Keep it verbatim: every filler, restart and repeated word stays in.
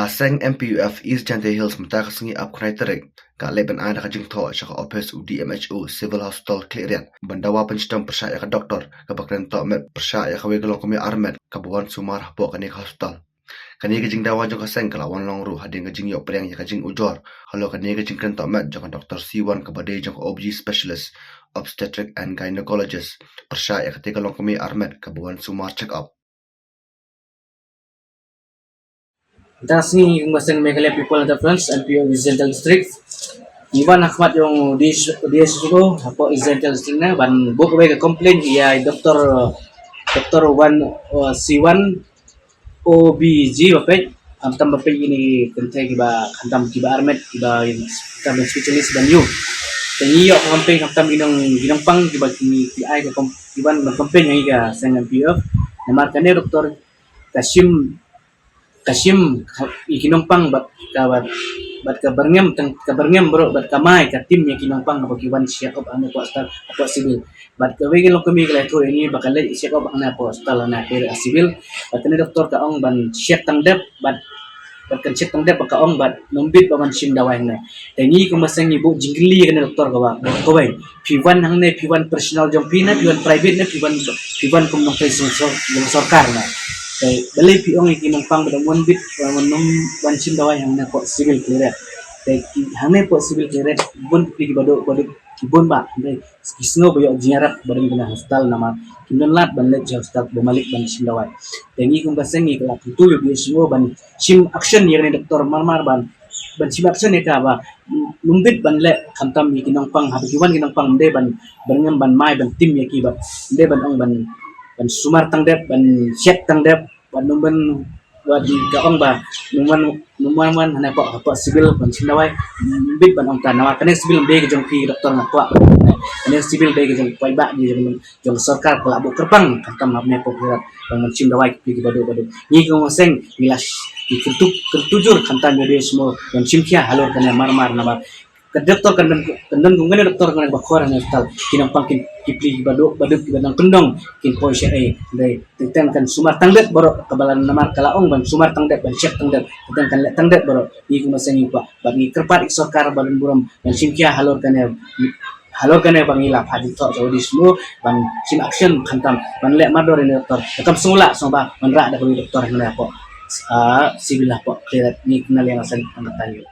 Seng M P U F East Jaintia Hills mynta ka sngi ap khyndai tarik ka leit ban ai da ka jingthoh sha ka ophis u D M H O Civil Hospital Khliehriat ban dawa pynshitom pyrshah ïa ka doktor kaba kren tohmet pyrshah ïa kawei ka longkmie armet kaba wan sumar hapoh kane ka hospital. Kane ka jingdawa jong ka seng ka la wan long ruh hadien ka jingïoh pdiang ïa ka jingujor halor kane ka jingkren tohmet jong ka Doktor Siwan kaba dei jong ka O B G specialist, obstetric and gynecologist, pyrshah ïa katei ka longkmie armet kaba wan sumar check up. Mynta ka sngi kumba seng Meghalaya People Interference M P U East Jaintia District, ngi wan ha khmat jong D H O hapoh East Jaintia District ne ban buh kawei ka complaint ïa i Doktor Doktor Wan uh, Siwan O B G ba peit, khamtam ba peit ïa kine ki kynthei kiba khamtam kiba armet kiba khamtam specialist ban ïoh. Te ngi ïoh ka complaint khamtam ki nong ki nongpang kiba ki ki ai ka com- kiban ban complaint ïa ngi ka seng M P U F. Namar kane doktor ka shim ka shim ïa ki nongpang bad ka bad bad ka byrngem tang ka byrngem bro bad ka mai ka tim ïa ki nongpang ba ki wan check up hangne hapoh hospital hapoh civil. Bad kawei ka longkmie ka la ïathuh ïa ngi ba ka leit check up hangne hapoh hospital hangne ha Khliehriat civil. Bad kane doktor ka ong ban check tang dep bad bad kan check tang dep bad ka ong bad ym bit ba ban shim dawai hangne. Te ngi kumba seng ngi buh jingkylli ïa kane doktor kaba kawei, phi wan hangne phi wan personal jong phi ne phi wan private ne phi wan phi wan kum nongtrei sor- jong sorkar ne? Te balei phi ong ïa ki nongpang ba da wan bit ba wan ym ban shim dawai hangne hapoh civil Khliehriat? Te ki hangne hapoh civil Khliehriat bun phi kiba duk ba duk ki bun ba hynrei ki sngew ba ïoh jingïarap ba don kane hospital namar kim don lad ban leit sha hospital ba malik ban shim dawai. Te ngi kumba seng ngi ka la kyntu ïa u D H O ban shim action ïa kane doktor mar mar ban ban shim action ïa ka ba ym bit ban leh khamtam ïa ki nongpang haba ki wan ki nongpang ym dei ban byrngem ban mai ban tim ïa ki ba ym dei ban ong ban ban sumar tang dep ban check tang dep ban ym ban Wat ka ong ba ym wan ym wan wan hangne hapoh hapoh civil ban shim dawai. Ym bit ban ong ta namar kane civil ym dei ka jong phi doktor nga kwah. Kane civil dei ka jong paidbah, dei jong jong sorkar, ka la buh kyrpang khamtam hangne hapoh Khliehriat ban ban shim dawai ki phi kiba duk ba duk. Ngi ki nongshong seng ngi la sh- ngi kyntu kyntu jur khamtam ïa u D H O ban shim khia halor kane mar mar namar ka doktor kan don kan don kum kane doktor kane ba khor hangne hospital. Ki nongpang kin ki pli kiba duk ba duk kiba nang kyndong kin poi sha ei. Dei teng teng kan sumar tang dep baroh kaba la namar ka la ong ban sumar tang dep ban check tang dep. Teng teng kan leh tang dep baroh. Ngi kum seng ngi kwah bad ngi kyrpad ïa ka sorkar ba don burom ban shim khia halor kane halor kane ba ngi la phah jingthoh sha u D H O ban shim action khamtam ban leh mardor ïa u doktor. Kam sngewlah sngewbha ban rah da ka u doktor hangne hapoh ah, civil hapoh Khliehriat. Ngi kynnoh ïa nga seng tang kata ïa u.